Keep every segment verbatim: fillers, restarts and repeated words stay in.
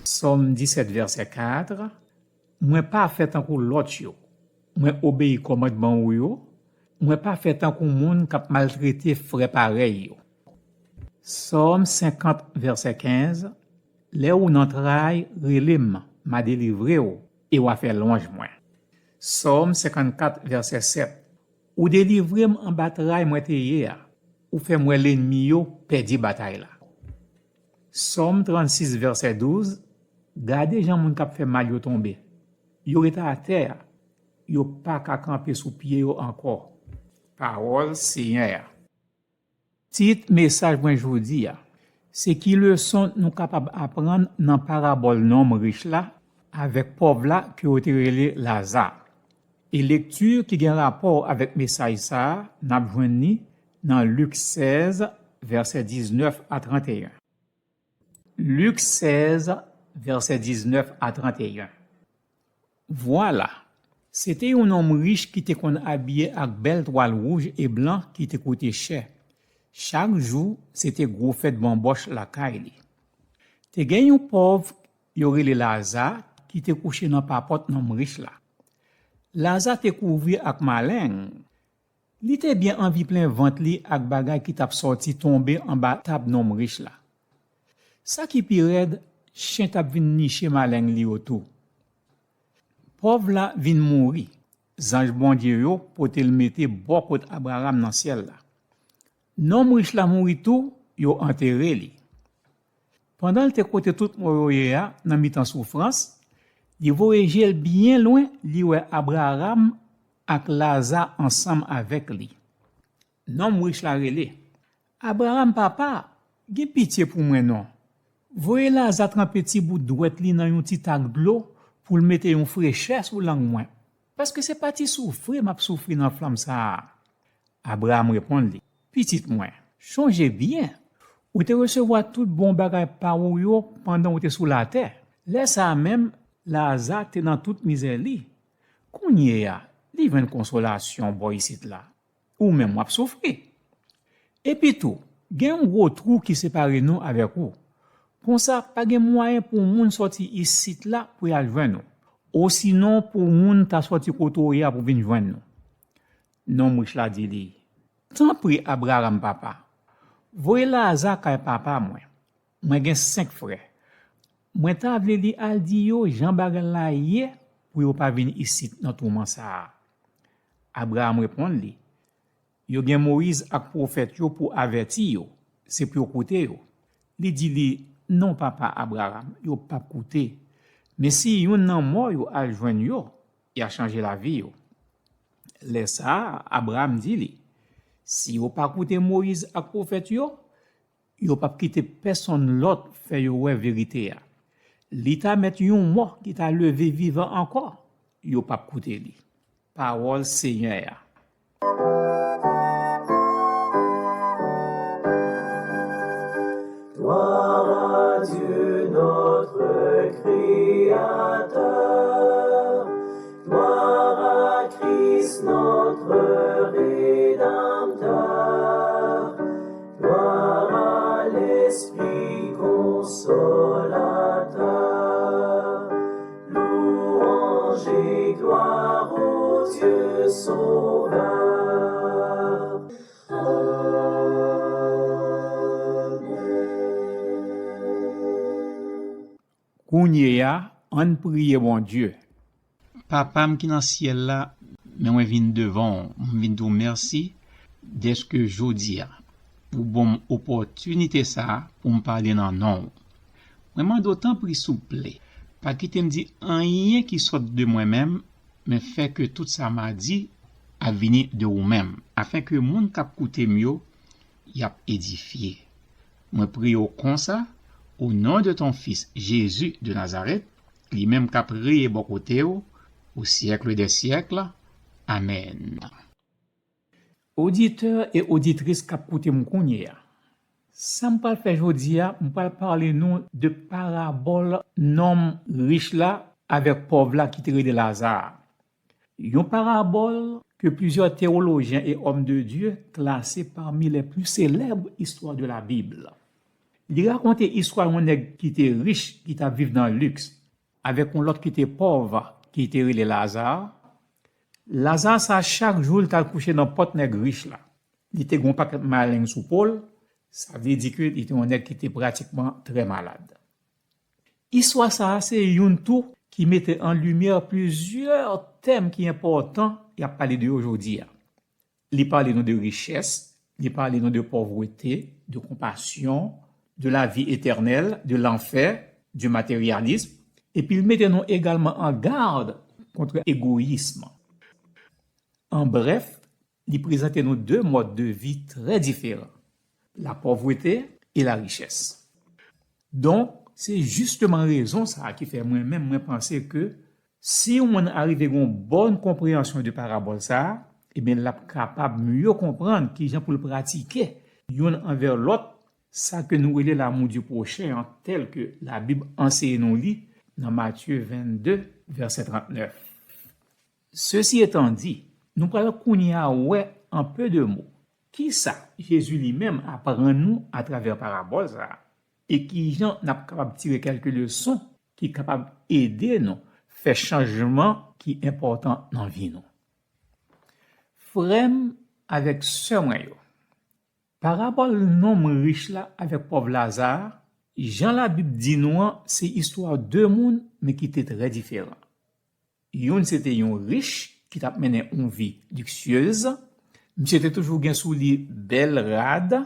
Sòm disèt, vèsè kat, mwen pa fè tankou lòt yo. Mwen obeyi kòmandman ou yo. Mwen pa fè tankou moun k ap maltrete frè parèy yo. Sòm senkant, vèsè kenz, lè ou nan tray, rele m, m a delivre w, e w a fè lwanj mwen. Sòm senkannkat, vèsè sèt, ou delivre m anba tray mwen te ye a, ou fè m wè lènmi yo pèdi batay la. Sòm trannsis, vèsè douz, gade jan moun k ap fè mal yo tonbe. Yo rete atè a, yo pa ka kanpe sou pye yo ankò. Pawòl Senyè a. Tit mesaj mwen jodi a, se ki leson nou kapab aprann nan parabòl nonm rich la avèk pòv la ke yo te rele Laza. E lekti ki gen rapò avèk mesaj sa a, n ap jwenn li nan Lik sèz, vèsè diznèf a trannteyen. Lik sèz, vèsè diznèf a trannteyen. Vwala, se te yon nonm rich ki te konn abiye ak bèl twal wouj e blan ki te koute chè. Chak jou, se te gwo fèt banbòch lakay li. Te gen yon pòv yo rele Laza ki te kouche nan papòt nonm rich la. Laza te kouvri ak maleng. Li te byen anvi plen vant li ak bagay ki t ap sòti tonbe anba tab nonm rich la. Sa ki pi rèd, chen t ap vin niche maleng li yo tou. Pòv la vin mouri. Zanj Bondye yo pote l mete bò kot Abraram nan syèl la. Nonm rich la mouri tou, yo antere li. Pandan l te kote tout mò yo ye a nan mitan soufrans, li voye je l byen lwen, li wè Abraram ak Laza ansanm avèk li. Nonm rich la rele, "Abraram papa, gen pitye pou mwen non. Voye Laza tranpe ti bout dwèt li nan yon ti tak dlo pou l mete yon frechè sou lang mwen. Paske se pa ti soufri m ap soufri nan flanm sa a." Abraram reponn li, "Pitit mwen, chonje byen, ou te resevwa tout bon bagay pa ou yo pandan ou te sou latè. Lè sa a menm, Laza te nan tout mizè li. Kounye a, li jwenn konsolasyon bò isit la. Ou menm w ap soufri. Epi tou, gen yon gwo twou ki separe nou avèk ou. Konsa, pa gen mwayen pou moun sòti isit la pou y al jwenn ou. Osinon pou moun ta sòti kote w ye a pou vin jwenn nou." Nonm rich la di li, "Tanpri, Abraram papa, voye Laza kay papa mwen. Mwen gen senk frè. Mwen ta vle li al di yo jan bagay la ye pou yo pa vin isit nan touman sa a." Abraram reponn li, "Yo gen Moyiz ak pwofèt yo pou avèti yo, se pou yo koute yo." Li di li, "Non, papa Abraram, yo p ap koute. Men si youn nan mò yo al jwenn yo, y a chanje lavi yo." Lè sa a, Abraram di li, "Si yo pa koute Moyiz ak pwofèt yo, yo p ap kite pèsonn lòt fè yo wè verite a. Li ta mèt yon mò ki ta leve vivan ankò, yo p ap koute li." Pawòl Senyè a. Gloire à Dieu notre Créateur, gloire à Christ notre Rédempteur, gloire à l'Esprit Consolateur. Louange et gloire au Dieu Sauveur. Amen. Kounye a, ann priye Bondye. Papa m ki nan syèl la, men mwen vin devan w, m vin di w mèsi dèske jodi a, ou ban m opòtinite sa a pou m pale nan non w. Mwen mande w tanpri souple, pa kite m di anyen ki sòt de mwen menm, men fè ke tout sa m a di ap vini de ou menm, afen ke moun k ap koute m yo, y ap edifye. Mwen priye w konsa, o non de ton Fis, Jezi de Nazarèt, li menm k ap reye bò kote w, o syèk dè syèk. Amèn. Oditè e oditris k ap koute m kounye a, sa m pral fè jodi a, m pral pale nou de parabòl nonm rich la avèk pòv la ki te rele Laza a. Yon parabòl ke plizyè teyolojyen e òm de Dye klase pami les plus célèbres histoires de la Bible. Li rakonte istwa yon nèg ki te rich, ki t ap viv nan liks, avèk yon lòt ki te pòv, ki te rele Laza. Laza sa, chak jou, li t al kouche nan pòt nèg rich la. Li te gen yon pakèt maleng sou po l, sa vle di ke li te yon nèg ki te pratikman trè malad. Istwa sa a se youn tou ki mete an limyè plizyè tèm ki enpòtan y ap pale de yo jodi a. Li pale nou de richès, li pale nou de pòvrete, de konpasyon, de lavi etènèl, de lanfè, du matérialisme, epi l mete nou egalman an gad kont egoyism. An brèf, li prezante nou de mòd de vi trè diferan, la pauvreté et la richesse. Donk, se jisteman rezon sa a ki fè mwen menm mwen panse ke si yon moun arive gen yon bòn konpreyansyon de parabòl sa a, ebyen, l ap kapab mye konprann kijan pou l pratike youn anvè lòt sa ke nou rele l'amour du prochain an, tèl ke Labib anseye nou li nan Matye vennde, vèsè trannèf. Ceci étant dit, nou pral kounye a wè an pe de mo kisa Jezi li menm aprann nou atravè parabòl sa a, e kijan n ap kapab tire kèlke leson ki kapab ede nou fè chanjman ki enpòtan nan vi nou. Frè m avèk sè mwen yo, parabòl nonm rich la avèk pòv Laza a, jan Labib di nou an, se istwa de moun, men ki te trè diferan. Youn se te yon rich ki t ap mennen yon vi liksyez. Misye te toujou gen sou li bèl rad,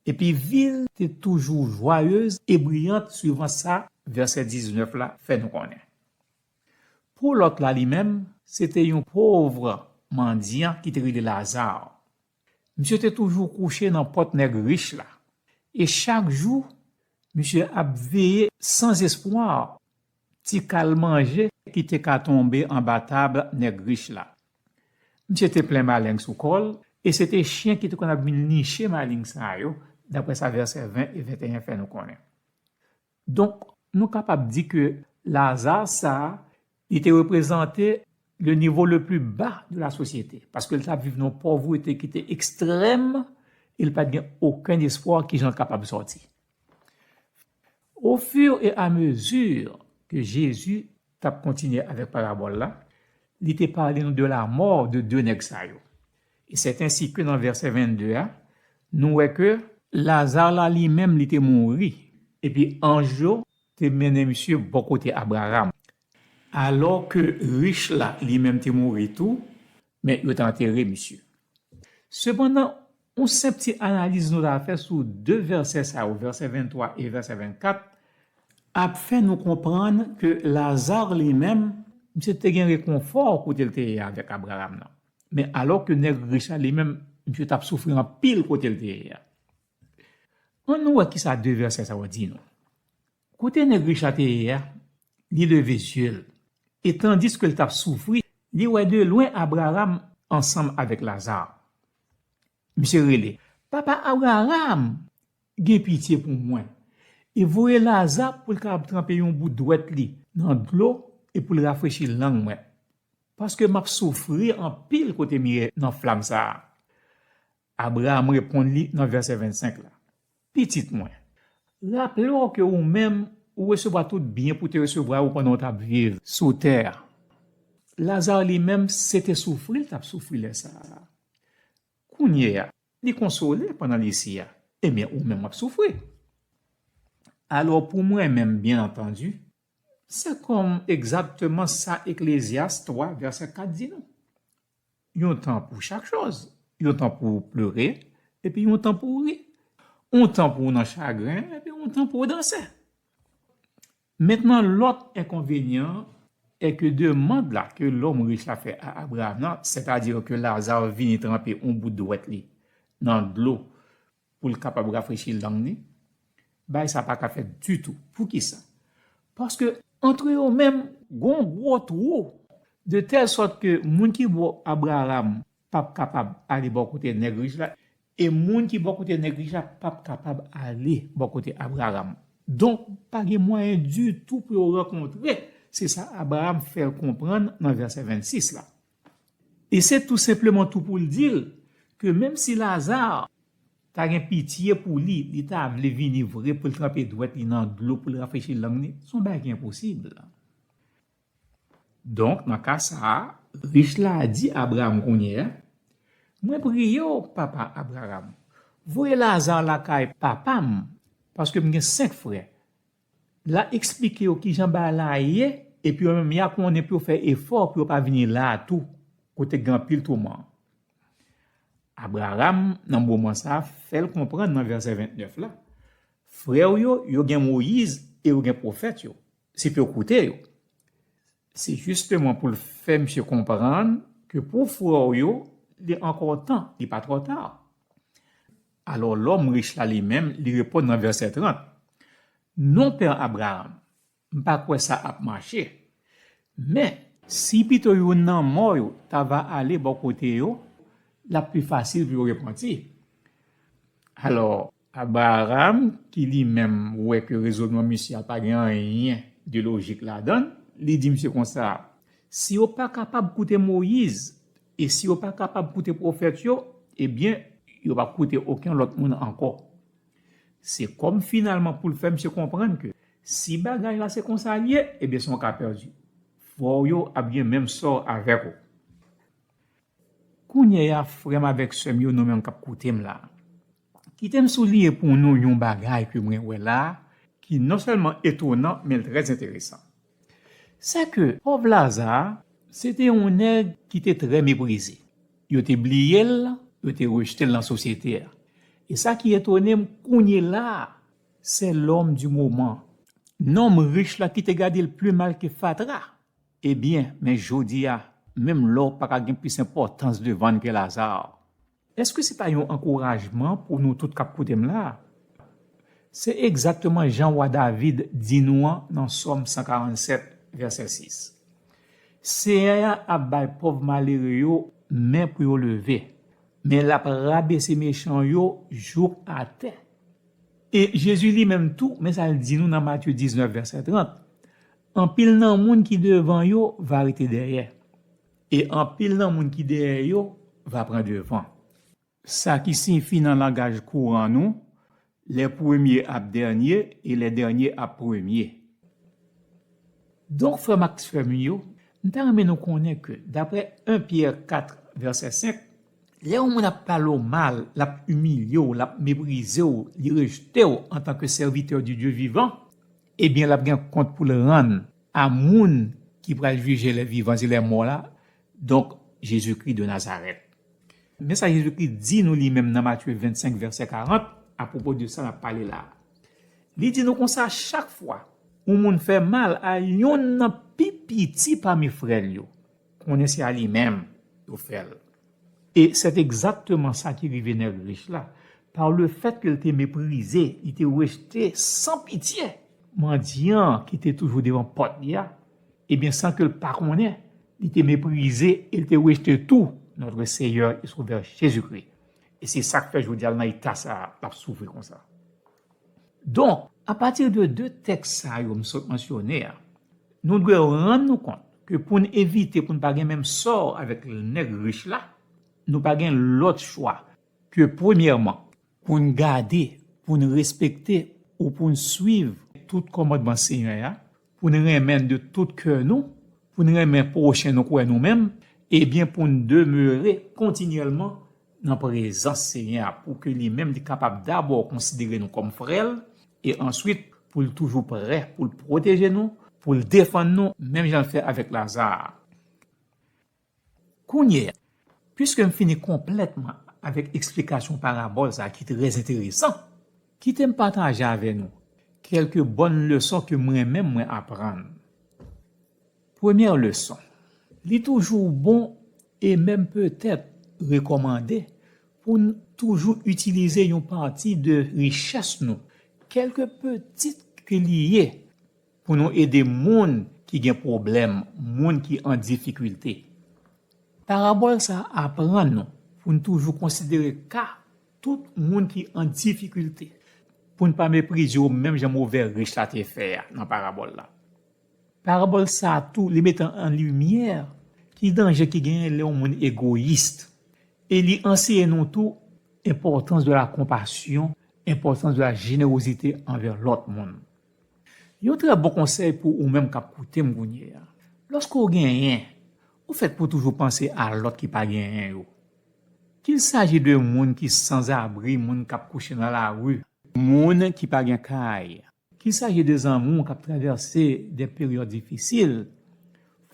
epi vi l te toujou jwayez e briyant, swivan sa vèsè diznèf la fè nou konnen. Pou lòt la, li menm, se te yon pòv mandyan ki te rele Laza. Misye te toujou kouche nan pòt nèg rich la. E chak jou, misye ap veye san espwa ti kal manje ki te ka tonbe anba tab nèg rich la. Misye te plen maleng sou kò l, e se te chen ki te konn ap vin niche maleng sa yo, daprè sa vèsè ven e venteyen fè nou konnen. Donk, nou kapab di ke Laza sa a, li te reprezante le niveau le plus bas de la société, paske l t ap viv nan pòvrete ki te ekstrèm e l pa t gen okenn espwa kijan l kapab sòti. Au fur et à mesure que Jésus t ap kontinye avèk parabòl la, li te pale nou de lamò de de nèg sa yo. E sèt ensi ke nan vèsè vennde a, nou wè ke Laza la li menm li te mouri, epi anj yo te mennen misye bò kote Abraram. Alò ke rich la li menm te mouri tou, men yo te antere misye. Sepandan, yon senp ti analiz nou ta fè sou de vèsè sa yo, vèsè venntwa e vèsè vennkat, ap fè nou konprann ke Laza li menm, misye te gen rekonfò kote l te ye avèk Abraram nan. Men alò ke nèg rich la li menm, misye t ap soufri anpil kote l te ye a. Ann nou wè kisa de vèsè sa yo di nou. Kote nèg rich la te ye a, li leve zye l. E tandiske l t ap soufri, li wè de lwen Abraram ansanm avèk Laza. Misye rele, "Papa Abraram, gen pitye pou mwen, e voye Laza pou l kapab tranpe yon bout dwèt li nan dlo e pou l rafrechi lang mwen, paske m ap soufri anpil kote m ye nan flam sa a." Abraram reponn li nan vèsè vennsenk la, "Pitit mwen, raple w ke ou menm, ou resevwa tout byen pou te resevwa yo pandan w t ap viv sou tè a. Laza li menm, se te soufri l t ap soufri lè sa a. Kounye a, li konsole pandan l isi a, ebyen, ou menm w ap soufri. Alò, pou mwen menm, byen antandi, se kòm egzakteman sa Eklezyas twa, vèsè kat di nou. Yon tan pou chak choz. Yon tan pou w plere, epi yon tan pou w ri. Yon tan pou w nan chagren, epi yon tan pou w danse." Mentnan, lòt enkonvenyan è ke demann la ke lòm rich la fè a Abraram nan, sètadi ke Laza vini tranpe yon bout dwèt li nan dlo pou l kapab rafrechi lang li, bay sa pa ka fèt ditou. Poukisa? Paske antre yo menm, gon gwo twou, de tèl sòt ke moun ki bò Abraram p ap kapab ale bò kote nèg rich la, e moun ki bò kote nèg rich la p ap kapab ale bò kote Abraram. Donk, pa gen mwayen ditou pou yo rankontre. Se sa Abraram fè l konprann nan vèsè vennsis la. E se tou senpleman tou pou l di l ke menm si Laza ta gen pitye pou li, li ta vle vini vre pou l tranpe dwèt li nan dlo, pou l rafrechi lang li, se yon bagay ki enposib. Donk, nan ka sa a, rich la di Abraram kounye a, mwen priye w, papa Abraram, voye Laza lakay papa m, paske m gen senk frè. L a eksplike yo kijan bagay la ye, epi yo menm y a konnen pou yo fè efò pou yo pa vini la a tou, kote gen anpil touman. Abraram, nan moman sa a, fè l konprann nan vèsè vennèf la, frè w yo, yo gen Moyiz e yo gen pwofèt yo. Se pou yo koute yo. Se jisteman pou l fè misye konprann ke pou frè w yo, li ankò tan, li pa twò ta. Alò, lòm rich la li menm, li reponn nan vèsè trant, non, pè Abraram, m pa kwè sa ap mache. Men, si pito youn nan mò yo ta va ale bò kote yo, l ap pi fasil pou yo repanti. Alò, Abraram, ki li menm wè ke rezònman misye a pa gen anyen de lojik ladan l, li di misye konsa, si yo pa kapab koute Moyiz, e si yo pa kapab koute pwofèt yo, ebyen, yo p ap koute okenn lòt moun ankò. Se kòm finalman pou l fè misye konprann ke si bagay la se konsa l ye, ebyen se yon ka pèdi. Frè w yo ap gen menm sò avèk ou. Kounye a, frè m avèk sè m yo, nou menm k ap koute m la, kite m souliye pou nou yon bagay ke mwen wè la a, ki non sèlman etonan, men l trè enteresan. Sè ke pòv Laza, se te yon nèg ki te trè meprize. Yo te bliye l, yo te rejte l nan sosyete a. E sa ki etone m kounye la a, c'est l'homme du moment. Nonm rich la ki te gade l pi mal ke fatra. Ebyen, men jodi a, menm lò pa ka gen plis enpòtans devan n ke Laza. Èske se pa yon ankourajman pou nou tout k ap koute m la? Se egzakteman jan wa David di nou an nan Sòm san karannsèt, vèsè sis. Senyè a ap bay pòv malere yo men pou yo leve, men l ap rabese mechan yo jouk atè. E Jezi li menm tou, men sa l di nou nan Matye diznèf, vèsè trant, anpil nan moun ki devan yo va rete dèyè, e anpil nan moun ki dèyè yo va pran devan. Sa ki siyifi nan langaj kouran nou, les premiers ap dènye e les derniers ap premye. Donk, frè m ak sè m yo, m ta renmen nou konnen ke, daprè en Pyè kat, vèsè senk, lè yon moun ap pale w mal, l ap imilye w, l ap meprize w, li rejte w antanke sèvitè di Dye vivan, ebyen, l ap gen kont pou l rann a moun ki pral jije lè vivan e lè mò la, donk, Jezikri de Nazarèt. Men sa Jezikri di nou li menm nan Matye vennsenk, vèsè karant, apwopo de sa n ap pale la a. Li di nou konsa, chak fwa yon moun fè mal a yonn nan pi piti pami frè l yo, konnen se a li menm yo fè l. E c'est exactement sa ki rive nèg rich la. Par le fait ke l te meprize, li te rejte san pitye mandyan ki te toujou devan pòt li a, ebyen, san ke l pa konnen, li te meprize e l te rejte tou notre Seigneur et Sauveur Jésus-Christ. E se sa k fè jodi a l nan eta sa a, l ap soufri konsa. Donk, apati de de tèks sa yo m sot mansyone a, nou dwe rann nou kont ke pou n evite pou n pa gen menm sò avèk nèg rich la, nou pa gen lòt chwa ke, premyèman, pou n gade, pou n respekte, ou pou n suiv tout kòmandman Senyè a, pou n renmen de tout kè nou, pou n renmen pwochen nou kwè nou menm, ebyen, pou n demere kontinyèlman nan prezans Senyè a, pou ke li menm li kapab dabò konsidere nou kòm frè l, e answit, pou l toujou prè pou l pwoteje nou, pou l defann nou, menm jan l fè avèk Laza. Kounye a, piske m fini konplètman avèk eksplikasyon parabòl sa a ki trè enteresan, kite m pataje avè nou kèlke bòn leson ke mwen menm mwen aprann. Premyè leson, li toujou bon e menm petèt rekòmande pou n toujou itilize yon pati de richès nou, kèlke pitit ke li ye, pou nou ede moun ki gen pwoblèm, moun ki an difikilte. Parabòl sa a aprann nou pou n toujou konsidere ka tout moun ki an difikilte, pou n pa meprize yo menm jan move rich la te fè a nan parabòl la. Parabòl sa a tou, li mete an limyè ki danje ki genyen lè yon moun egoyis. E li anseye nou tou importance de la compassion, importance de la générosité envers lòt moun. Yon trè bon konsèy pou ou menm k ap koute m kounye a. Lòske w genyen, ou fèt pou toujou panse a lòt ki pa genyen yo. Qu'il s'agit de moun ki sanzabri, moun k ap kouche nan lari, moun ki pa gen kay, qu'il s'agit de zanmi w k ap travèse de peryòd difisil,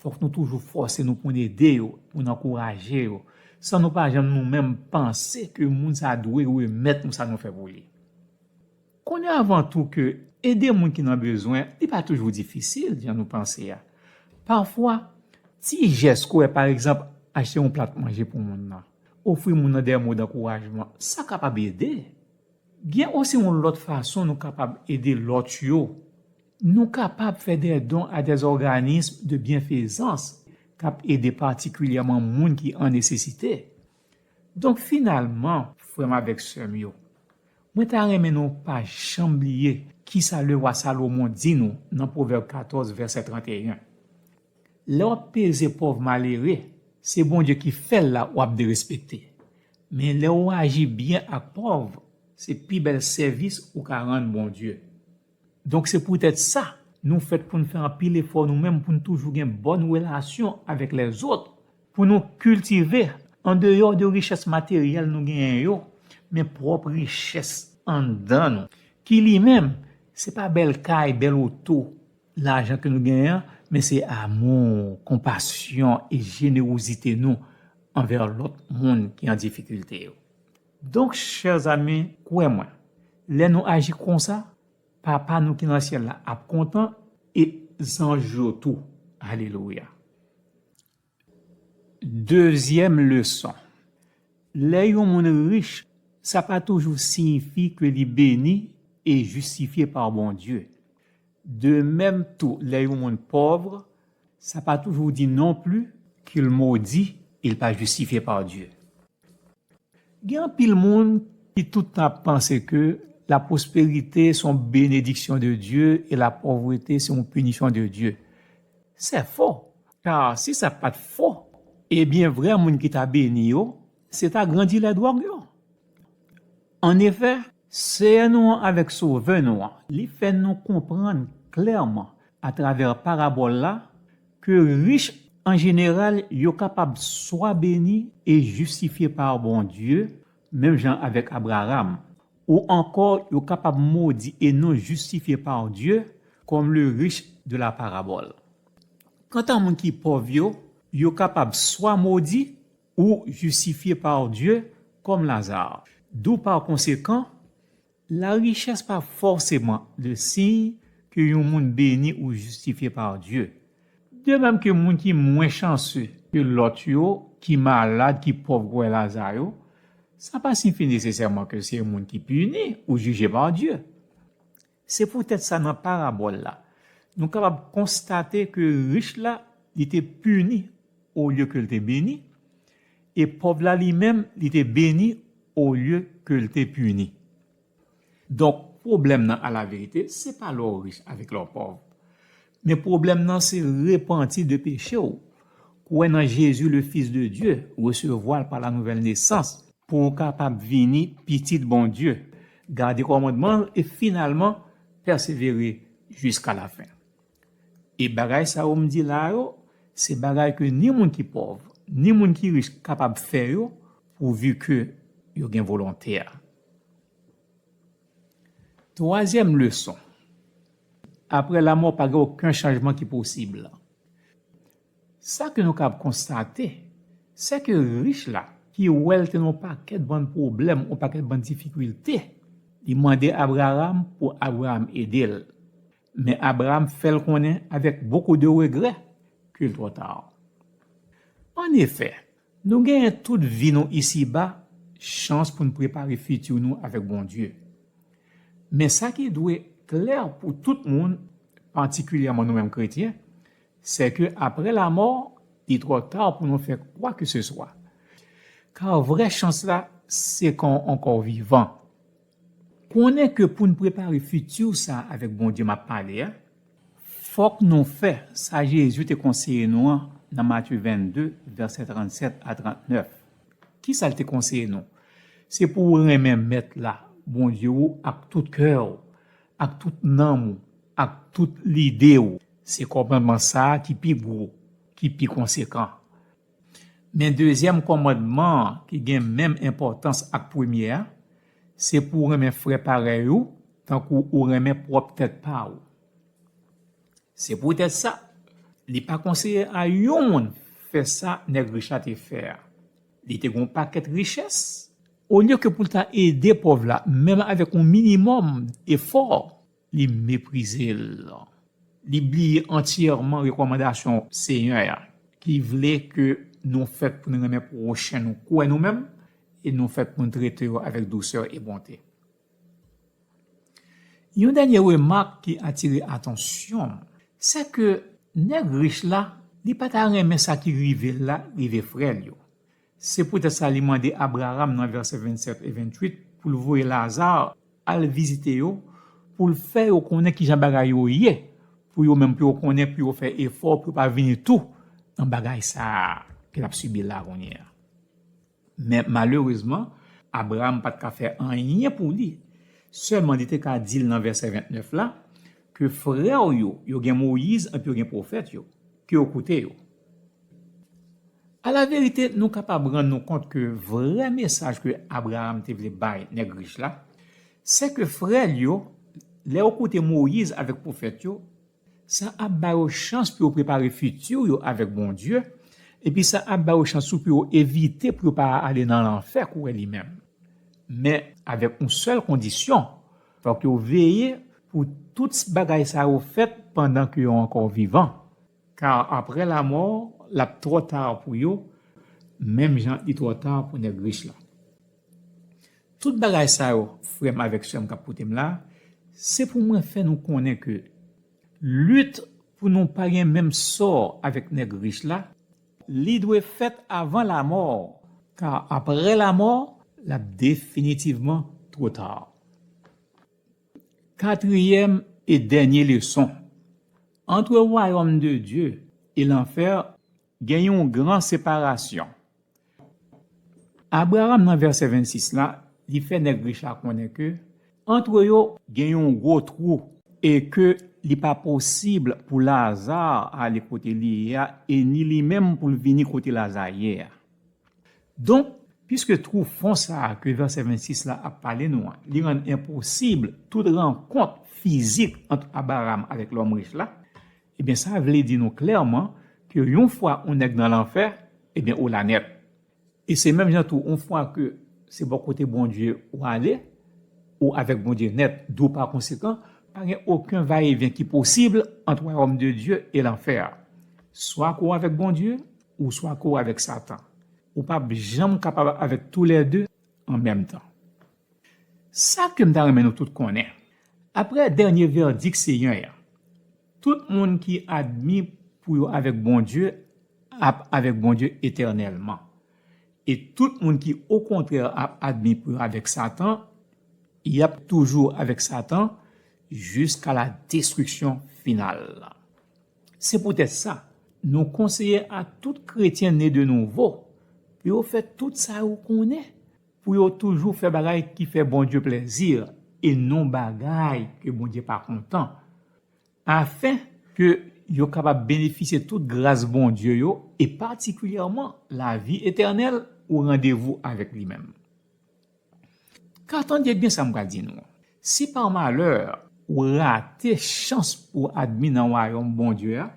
fòk nou toujou fòse nou pou n ede yo, pou n ankouraje yo, san nou pa janm nou menm panse ke moun sa a dwe remèt nou sa nou fè pou li. Konnen avan tou ke ede moun ki nan bezwen, li pa toujou difisil, jan nou panse a. Pafwa, ti jès kwè, pa egzanp, achte yon plat manje pou moun nan, ofri moun nan de mo dankourajman, sa kapab ede. Gen osi yon lòt fason nou kapab ede lòt yo. Nou kapab fè de don a de òganis de byenfezans k ap ede patikilyèman moun ki an nesesite. Donk, finalman, frè m avèk sè m yo, mwen ta renmen nou pa janm bliye kisa lewa Salomon di nou nan Pwovèb katòz, vèsè trannteyen. Lè w ap peze pòv malere, se Bondye ki fè l la w ap derespekte. Men lè w aji byen ak pòv, se pi bèl sèvis ou ka rann Bondye. Donk, se poutèt sa, nou fèt pou n fè anpil efò nou menm pou n toujou gen bòn relasyon avèk lèzòt, pou nou kiltive, andeyò de richès materyèl nou genyen yo, men pwòp richès anndan nou, ki li menm, se pa bèl kay, bèl oto, lajan ke nou genyen an, men se amou, konpasyon e jenerozite nou anvè lòt moun ki an difikilte yo. Donk, chè zanmi, kwè mwen, lè nou aji konsa, Papa nou ki nan syèl la ap kontan e zanj yo tou. Alelouya. Dezyèm leson. Lè yon moun rich, sa pa toujou siyifi ke li beni e jistifye pa Bondye. De menm tou, lè yon moun pòv, sa pa toujou di non pli ke l modi e l pa jistifye pa Dye. Gen anpil moun ki tout tan ap panse ke la prospérité se yon bénédiction de Dieu et la pauvreté se yon punition de Dieu. Se fo, ka si sa pa t fo, ebyen vrè moun ki ta beni yo, se ta gran dilè dwòg yo. Annefè, Seyè nou an avèk Sovè nou an, li fè nou konprann klèman atravè parabòl la ke rich an jeneral yo kapab swa beni e jistifye pa Bondye, menm jan avèk Abraram, ou ankò yo kapab modi e non jistifye pa Dye, kòm le riche de la parabole. Kanta moun ki pòv yo, yo kapab swa modi ou jistifye pa Dye, kòm Lazare. D'où par conséquent, la richès pa fòseman le siy ke yon moun beni ou jistifye pa Dye. De menm ke moun ki mwen chanse ke lòt yo, ki malad, ki pòv kwè Laza yo, sa pa siyifi nesesèman ke se yon moun ki pini ou jije pa Dye. Se poutèt sa nan parabòl la, nou kapab konstate ke rich la, li te pini olye ke l te beni, e pòv la li menm, li te beni olye ke l te pini. Donk, pwoblèm nan, alaverite, se pa lè w rich avèk lè w pòv. Men pwoblèm nan, se repanti de peche w, kwè nan Jezi, le Fils de Dieu, resevwa l pa la nouvèl nesans, pou w kapab vini pitit Bondye, gade kòmandman l e finalman pèsevere jiska lafen. E bagay sa yo m di la yo, se bagay ke ni moun ki pòv, ni moun ki rich kapab fè yo, pouvi ke yo gen volonte a. Twazyèm leson. Aprè lamò, pa gen okenn chanjman ki posib. Sa ke nou kab konstate, se ke rich la, ki wè l te nan yon pakèt bann pwoblèm, yon pakèt bann difikilte, li mande Abraram pou Abraram ede l. Men Abraram fè l konnen avèk beaucoup de regrets ke l twò ta. Annefè, nou genyen tout vi nou isiba, chans pou n prepare fiti nou avèk Bondye. Men sa ki dwe klè pou tout moun, patikilyèman nou menm kretyen, se ke aprè lamò, li twò ta pou nou fè kwa ke se swa. Ka vrè chans la, se kan w ankò vivan. Konnen ke pou n prepare fiti sa avèk Bondye m ap pale a, fòk nou fè sa Jezi te konseye nou an nan Matye vennde, vèsè trannsèt a trannnèf. Kisa l te konseye nou? Se pou w renmen Mèt la, Bondye w, ak tout kè w, ak tout nanm ou, ak tout lide w. Se kòmandman sa a ki pi gwo, ki pi konsekan. Men dezyèm kòmandman an, ki gen menm enpòtans ak premye a, se pou w renmen frè parèy ou, tankou ou renmen pwòp tèt pa w. Se poutèt sa, li pa konseye a yon moun fè sa nèg rich la te fè a. Li te gen yon pakèt richès. Olye ke pou l ta ede pòv la, menm avèk yon minimòm efò, li meprize l. Li bliye antyèman rekòmandasyon Senyè a, ki vle ke nou fèt pou n renmen pwochen nou kouwè nou menm, e nou fèt pou n trete yo avèk dousè e bonte. Yon dènye remak ki atire atansyon m, se ke nèg rich la, li pa ta renmen sa ki rive l la rive frè l yo. Se poutèt sa li mande Abraram nan vèsè vennsèt e venntuit pou l voye Laza al vizite yo, pou l fè yo konnen kijan bagay yo ye, pou yo menm pou yo konnen, pou yo fè efò, pou yo pa vini tou nan bagay sa a ke l ap sibi la kounye a. Men malerezman, Abraram pa t ka fè anyen pou li. Sèlman li te ka di l nan vèsè vennèf la, ke frè w yo, yo gen Moyiz epi yo gen pwofèt yo, ke yo koute yo. Alaverite, nou kapab rann nou kont ke vrè mesaj ke Abraram te vle bay nèg rich la, se ke frè l yo, lè yo koute Moyiz avèk pwofèt yo, sa ap ba yo chans pou yo prepare fiti yo avèk Bondye, epi sa ap ba yo chans tou pou yo evite pou yo pa ale nan lanfè kouwè li menm. Men avèk yon sèl kondisyon, fòk yo veye pou tout bagay sa yo fèt pandan ke yo ankò vivan. Ka apre lamò, l ap twò ta pou yo, menm jan li twò ta pou nèg rich la. Tout bagay sa yo, frè m avèk sè m k ap koute m la, se pou mwen fè nou konnen ke lit pou nou pa gen menm sò avèk nèg rich la, li dwe fèt avan lamò, ka apre lamò, l ap definitivman twò ta. Katriyèm e dènye leson. Antre wayòm de Dye e lanfè, gen yon gran separasyon. Abraram nan vèsè vennsis la, li fè nèg rich la konnen ke antre yo gen yon gwo twou e ke li pa posib pou Laza ale kote li ye a e ni li menm pou l vini kote Laza ye a. Donk, piske twou fon sa a ke vèsè vennsis la ap pale nou an, li rann enposib tout rankont fizik ant Abraram avèk lòm rich la, ebyen, sa vle di nou klèman ke yon fwa yon nèg nan lanfè, ebyen, ou la nèt. E se menm jan tou, yon fwa ke se bò kote Bondye ou ale, ou avèk Bondye nèt. Donk, pa konsekan, pa gen okenn vayevyen ki posib ant wayòm de Dye e lanfè a. Swa ke w avèk Bondye, ou swa ke w avèk Satan. Ou p ap janm kapab avèk toulède an menm tan. Sa ke m ta renmen nou tout konnen, apre dènye vèdik Senyè a, tout moun ki admi pou yo avèk Bondye ap avèk Bondye etènèlman. E tout moun ki okontrè ap admi pou yo avèk Satan, y ap toujou avèk Satan jiska la destriksyon final. Se poutèt sa, nou konseye a tout kretyen ne de nouvo pou yo fè tout sa yo konnen, pou yo toujou fè bagay ki fè Bondye plèzi e non bagay ke Bondye pa kontan, afen ke yo kapab benefisye tout gras Bondye yo e patikilyèman lavi etènèl ou randevou avèk li menm. Ka tande byen sa m pral di nou an. Si pa malè ou rate chans pou w admi nan wayòm Bondye a,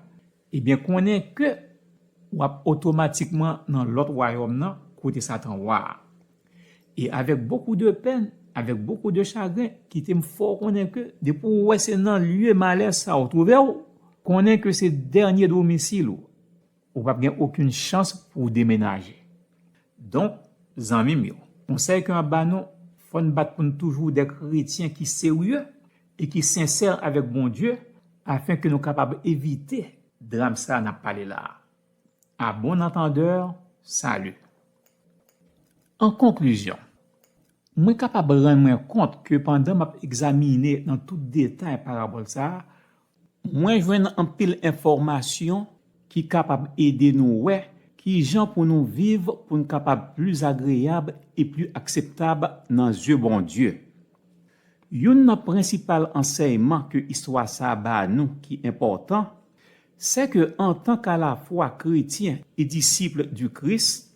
ebyen konnen ke w ap otomatikman nan lòt wayòm nan kote Satan wa a. E avèk bokou de pèn, avèk bokou de chagren, kite m fè w konnen ke depi w wè se nan lye malè sa a w twouve w, konnen ke se dènye domisil ou. Ou p ap gen okenn chans pou w demenaje. Donk, zanmi m yo, konsèy ke m ap ba nou, fò n bat pou n toujou de kretyen ki serye e ki sensè avèk Bondye, afen ke nou kapab evite dram sa a n ap pale la a. À bon entendeur, salut. An konklizyon, mwen kapab rann mwen kont ke pandan m ap egzamine nan tout detay parabòl sa a, mwen jwenn anpil enfòmasyon ki kapab ede nou wè Kijan pou nou viv pou n kapab pli agreyab e pli akseptab nan zye Bondye? Youn nan prensipal ansèyman ke istwa sa a ba nou ki enpòtan, se ke antank alafwa kretyen e disip di Kris,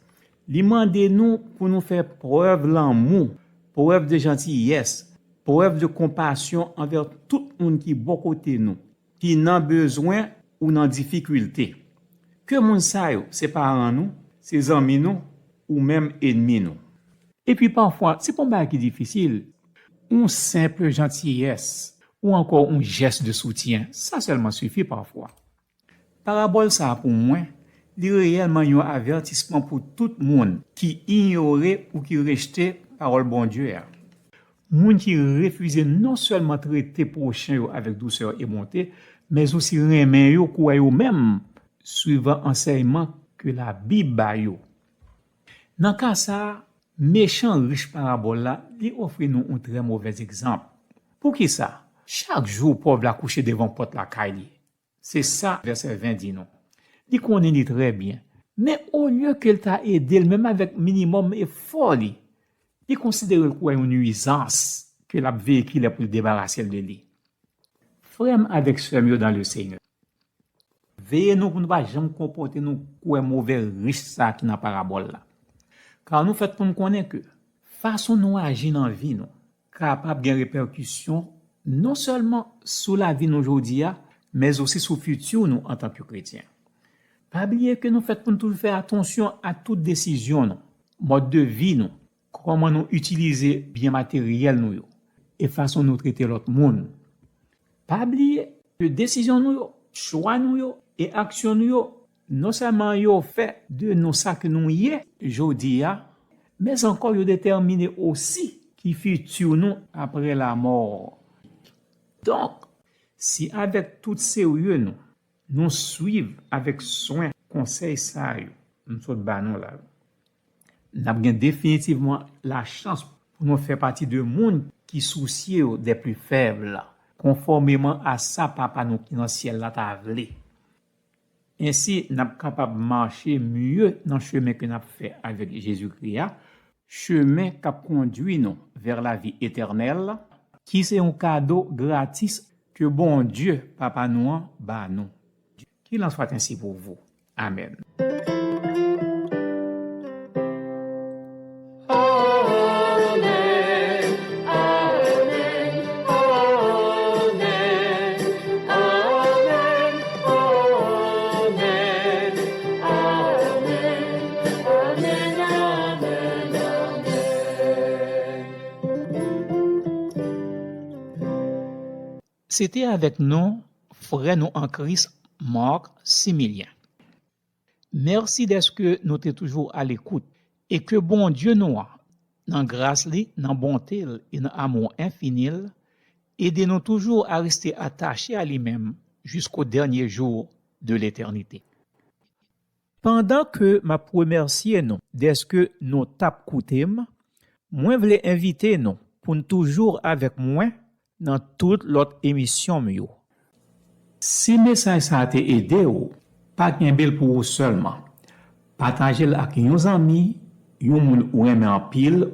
li mande nou pou nou fè prèv lanmou, prèv de jantiyès, prèv de konpasyon anvè tout moun ki bò kote nou, ki nan bezwen ou nan difikilte. Ke moun sa yo se paran nou, se zanmi nou, ou menm ènmi nou. Epi pafwa, se pa yon bagay ki difisil. Yon senp jantiyès ou ankò yon jès de soutyen, sa sèlman sifi pafwa. Parabòl sa a pou mwen, li reyèlman yon avètisman pou tout moun ki inyore ou ki rejte pawòl Bondye a. Moun ki refize non sèlman trete pwochen yo avèk dousè e bonte, men osi renmen yo kou yo menm, swivan ansèyman ke Labib ba yo. Nan ka sa a, mechan rich parabòl la, li ofri nou yon trè movèz egzanp. Poukisa? Chak jou, pòv la kouche devan pòt lakay li. Se sa vèsè ven di nou. Li konnen li trè byen. Men olye ke l ta ede l, menm avèk minimòm efò li, li konsidere l kou yon nwizans ke l ap veye kilè pou l debarase l de li. Frè m avèk sè m yo dans le Seigneur, veye nou pou nou pa janm konpòte nou kou movè rich sa a ki nan parabòl la. Ka nou fèt pou n konnen ke fason nou aji nan vi nou kapab gen repèkisyon non sèlman sou lavi nou jodi a, men osi sou fiti nou antanke kretyen. Pa bliye ke nou fèt pou n toujou fè atansyon a tout desizyon nou, mòd de vi nou, kòman nou itilize byen materyèl nou yo, e fason nou trete lòt moun. Pa bliye ke desizyon nou yo, chwa nou yo e aksyon nou yo, non sèlman yo fè de nou sa ke nou ye jodi a, men ankò yo detèmine osi ki fiti nou apre lamò. Donk, si avèk tout serye nou, nou swiv avèk swen konsèy sa yo m sot ba nou la, n ap gen definitivman lachans pou nou fè pati de moun ki sousye yo des plus faibles, konfòmeman a sa Papa nou ki nan syèl la ta vle. Ensi, n ap kapab mache mye nan chemen ke n ap fè avèk Jezikri a, chemen k ap kondui nou vè lavi etènèl, ki se yon kado gratis ke Bondye, Papa nou an, ba nou. Qu'il en soit ainsi pour vous. Amen. Se te avèk nou, frè nou an Kris, Marc Similien. Mèsi dèske nou te toujou alekout e ke Bondye nou an, nan gras li, nan bonte l e nan amou enfini l, ede nou toujou a reste atache a li menm jusqu'au dernier jour de l'éternité. Pandan ke m ap remèsye nou dèske nou t ap koute m, mwen vle envite nou pou n toujou avèk mwen nan tout lòt emisyon m yo. Si mesaj sa a te ede w, pa kenbe l pou ou sèlman. Pataje l ak yon zanmi, yon moun ou renmen anpil,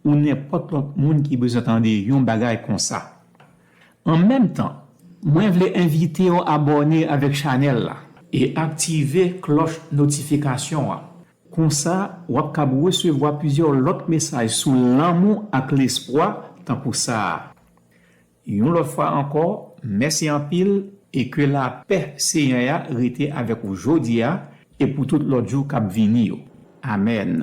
ou nenpòt lòt moun ki bezwen tande yon bagay konsa. An menm tan, mwen vle envite w abòne avèk chanèl la e aktive klòch notifikasyon an. Konsa, w ap kab resevwa plizyè lòt mesaj sou lanmou ak lespwa tankou sa a. Yon lòt fwa ankò, mèsi anpil e ke lapè Senyè a rete avèk ou jodi a e pou tout lòt jou k ap vini yo. Amèn.